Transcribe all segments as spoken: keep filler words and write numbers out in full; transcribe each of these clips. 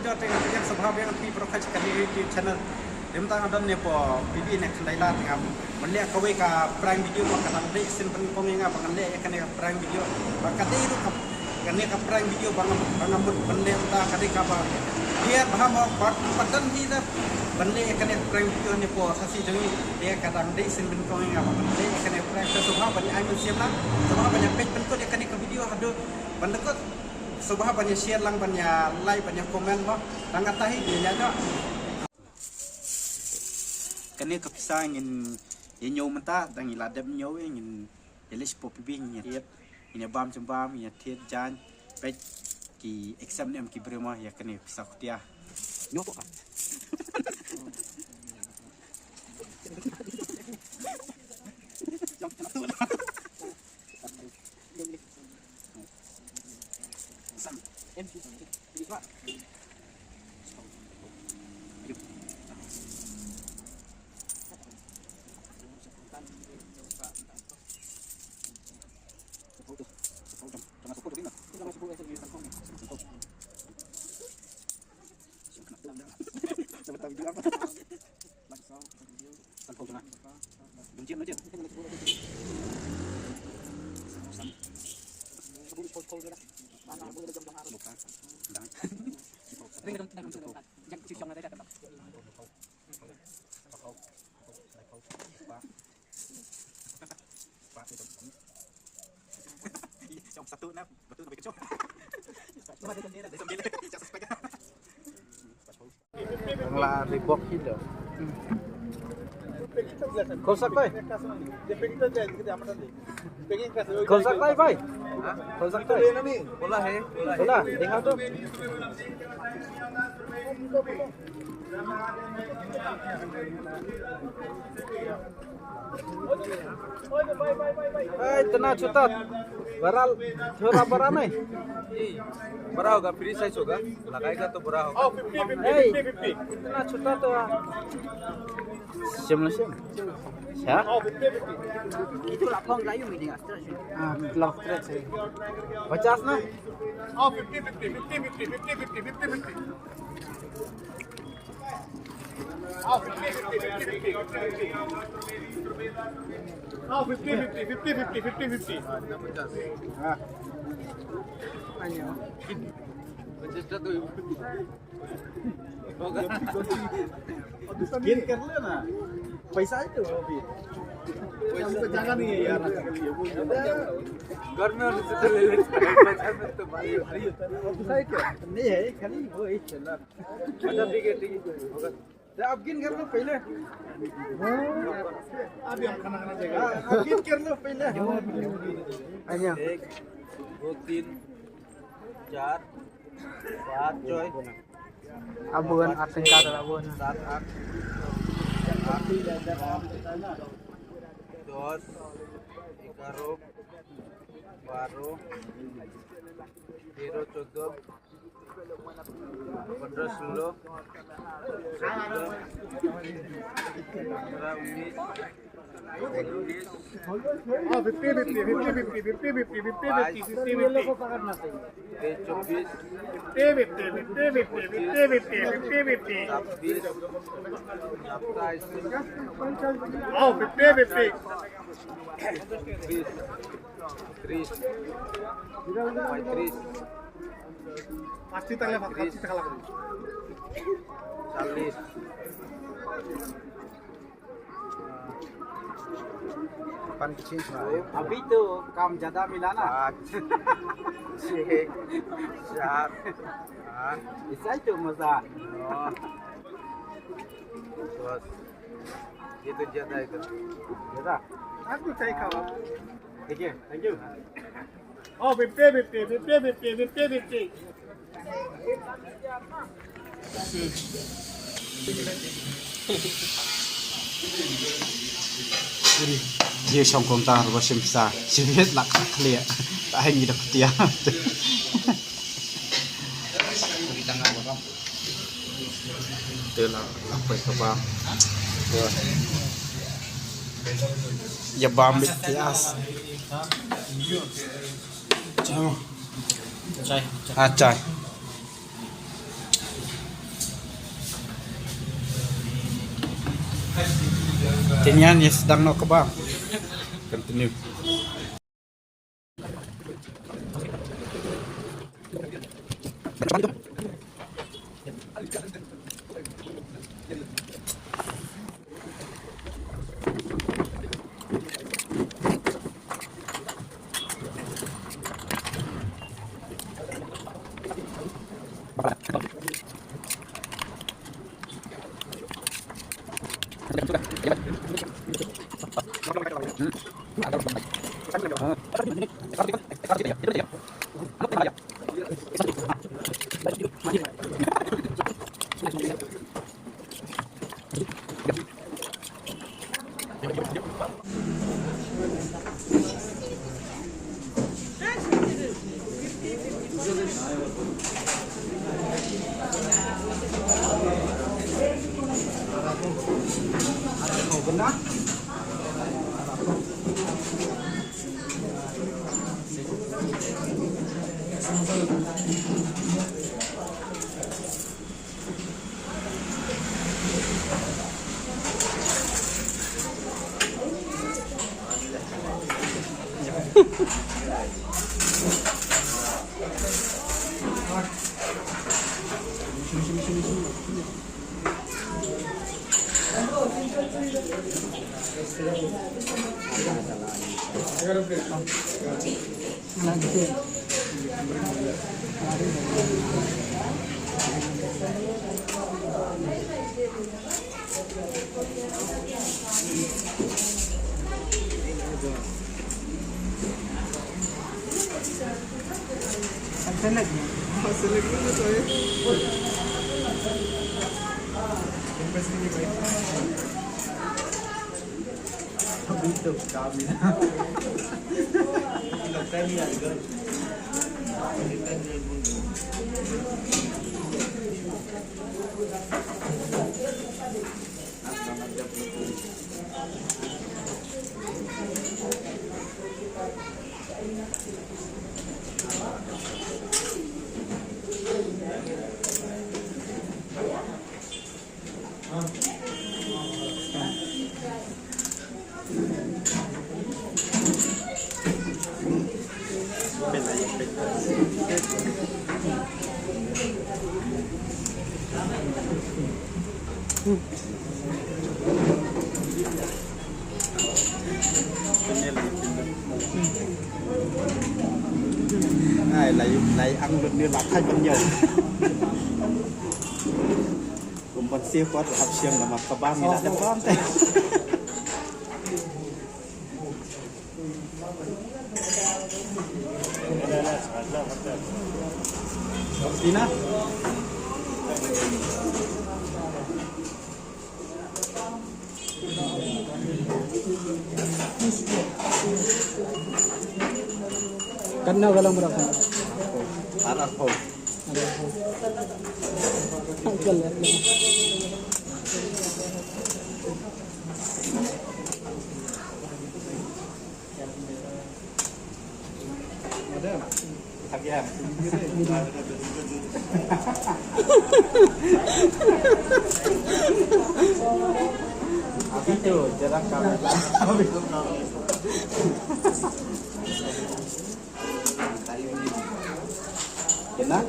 Te nga pdiang sngewbha biang ïa phi baroh ha kane ka YouTube channel. Te mynta nga don ne hapoh P B ne khyndai la te nga ban leh kawei ka prank video ba ka dang dei shisien ban kong ïa nga ba ngan leh ïa kane ka prank video. Ba ka dei ruh ka, kane ka prank video ba nga, ba nga mut ban leh mynta ka dei kaba hiar bha mo, ba, ba don hi da ban leh ïa kane ka prank video ne hapoh Khasi jong ngi. Te ka dang dei shisien ban kong ïa nga ba ngan leh ïa kane ka prank. Te sngewbha ban ïa ai mynsiem lang, sngewbha ban ïa peit pynkut ïa kane ka video haduh ban da kut. Sngewbha ban ïa share lang, ban ïa like, ban ïa comment mo. Tang kata hi, ïa ïa noh. Kane ka pisa ngin ïa ñiew mynta, tang ngi la dep ñiew, ngin ïa leit shapoh P B ngin ïa thied, ngin ïa bam jam bam, ngin ïa thied jaiñ, peit ki accept ne em ki briew mo ïa kane ka pisa khutia. Ñiew to ka. Satu na, betul na betul. Ang la ribok hilo. Khosak bhai. Khosak bhai bhai. Khosak bhai. Bola hai. Bola, dekha to. ए, इतना छोटा। बड़ा, थोड़ा बड़ा नहीं? बड़ा होगा, फ्री साइज होगा, लगाएगा तो बड़ा होगा। ए, इतना छोटा तो। Same na same. Siya? Ah, long stretch eh. Pachas na? Oh, fifty fifty, fifty fifty. Oh, fifty fifty, fifty fifty, fifty fifty. Ah. Gain कर लेना। पैसा है तो वो भी। हमको जगह नहीं है यार। घर में और से ले लेते हैं। पैसा में तो भारी, भारी होता है। और दूसरा है क्या? नहीं है, खाली वो एक चला। अच्छा, ठीक है, ठीक है, होगा। तो आप गिन कर लो पहले। अभी हम खाना खाना जाएगा। हाँ, आप गिन कर लो पहले। एक, दो, तीन, चार, पाँच, छः। Abon, ating kada abon. सात, आठ, दस, ग्यारह, बारह, तेरह, चौदह, पन्द्रह, सोलह, सत्रह, अठारह, उन्नीस, बीस, हाँ, fifty fifty, fifty fifty, fifty fifty, fifty fifty, fifty fifty। तेईस, चौबीस, fifty fifty, fifty fifty, fifty fifty, fifty fifty। छब्बीस, सत्ताईस, हाँ, fifty fifty। बीस, तीस, पैंतीस, पाँच टी तक ले, पाँच टी तक लगा दो। चालीस। अपन की चीज ना। अभी तो काम ज्यादा मिला ना। पाँच, छः, चार, हाँ। ऐसा ही तो मजा। हाँ। बस। ये तो ज्यादा है तो। ज्यादा? आप तो सही कहा। ठीक है, thank you। Oh, fifty fifty, fifty fifty, fifty fifty। Ye shong kumta ro shim sa, shim la ka khlieh. Ta hai ngi da ktia. Te la, la poi ka bam. Te. Ïa bam bit pias. Chai. Chai. Ah, chai. Nyan ya sedang no kebang. Continue. Ai, lai, lai ang lut ni la khai ban ñiew. Kum ban siew kwat hap siang da mat ka bang ila da bam te. Tina. Katno ka long ba dap? Arphew. Arphew. Abhi to jara kam. Kena?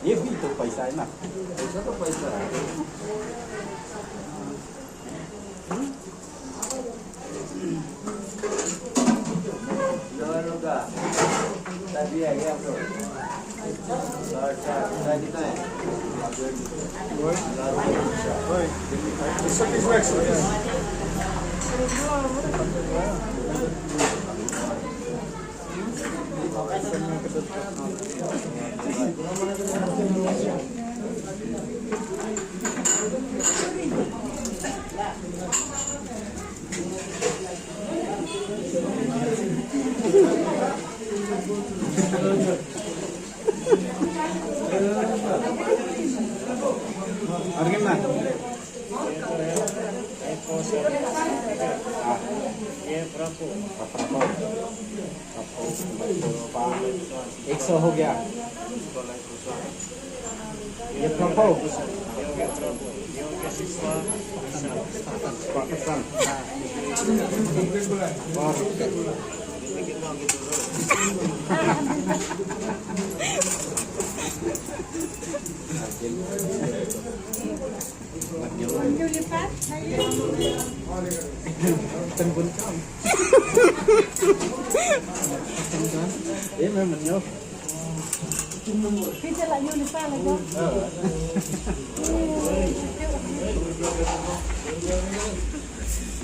Ye bhi to paisa hai na. Paisa to paisa hai. एक सौ हो गया। ये प्रभु।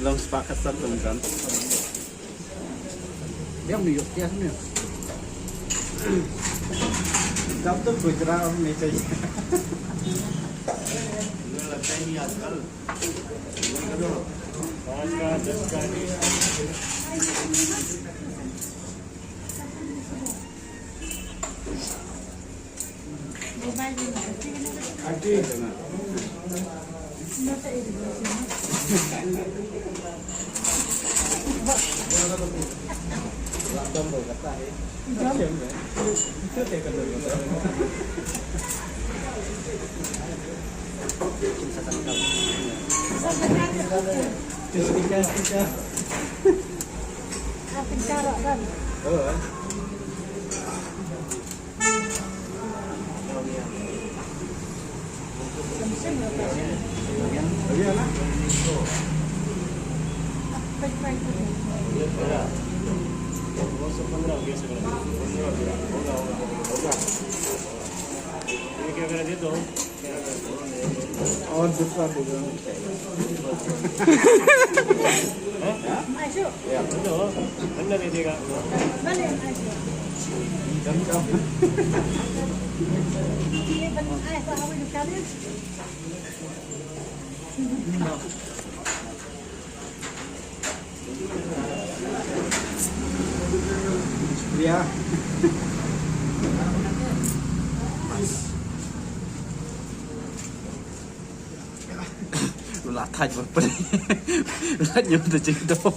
Long spah ka sat tong kan. Yang ni yok ya ni. Dam to Gujarat mein chahiye. और दूसरा डिजाइन चाहिए। शुक्रिया। Lu la thait ba pynlait ïa uta jingdon.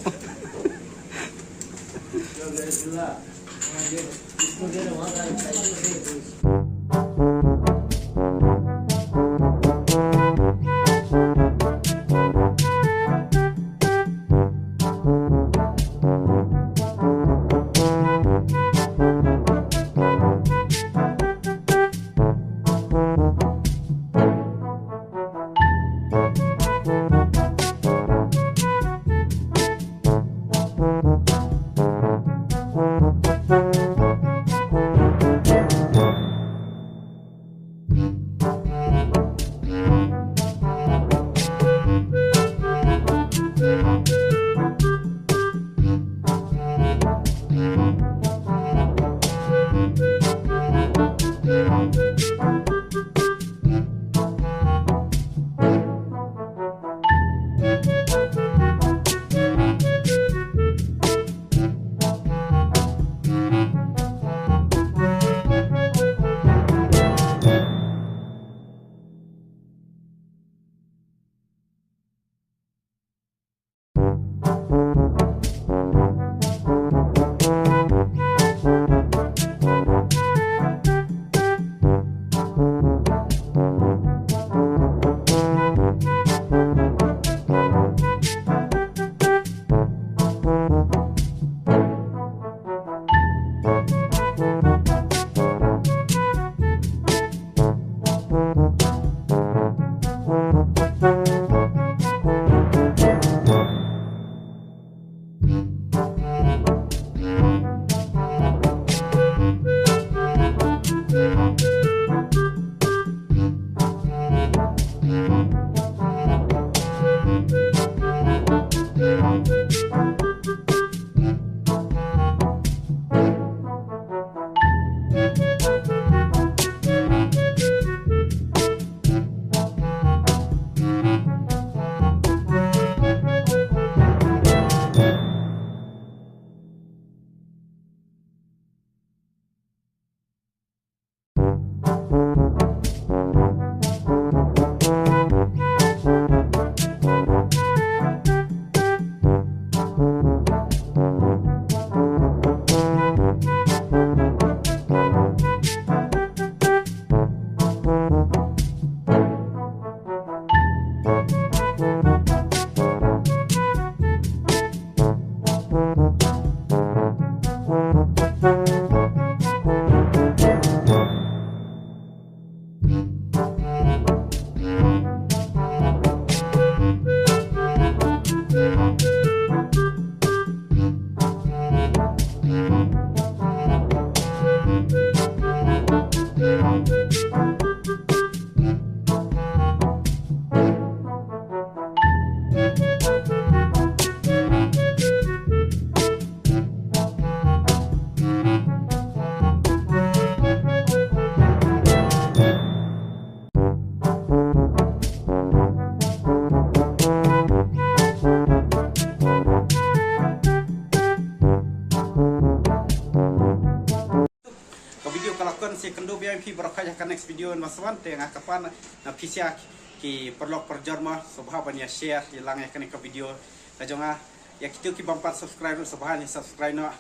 Kynduh biang ïa phi baroh kha ïa ka next video ba sa wan te nga kyrpad na phi sha ki paralok parajor mo sngewbha ban ïa share ïa lang ïa kane ka video ka jong nga. Ïa kito ki bym pat subscribe ruh sngewbha ïa subscribe noh.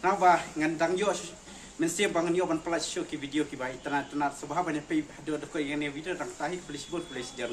Naba ngan dang ïoh mynsiem ba ngan ïoh ban pyllait shuh ki video kiba itynnat itynnat sngewbha ban ïa peit haduh da kane ka video dang tahi khublei shibun khublei shijur.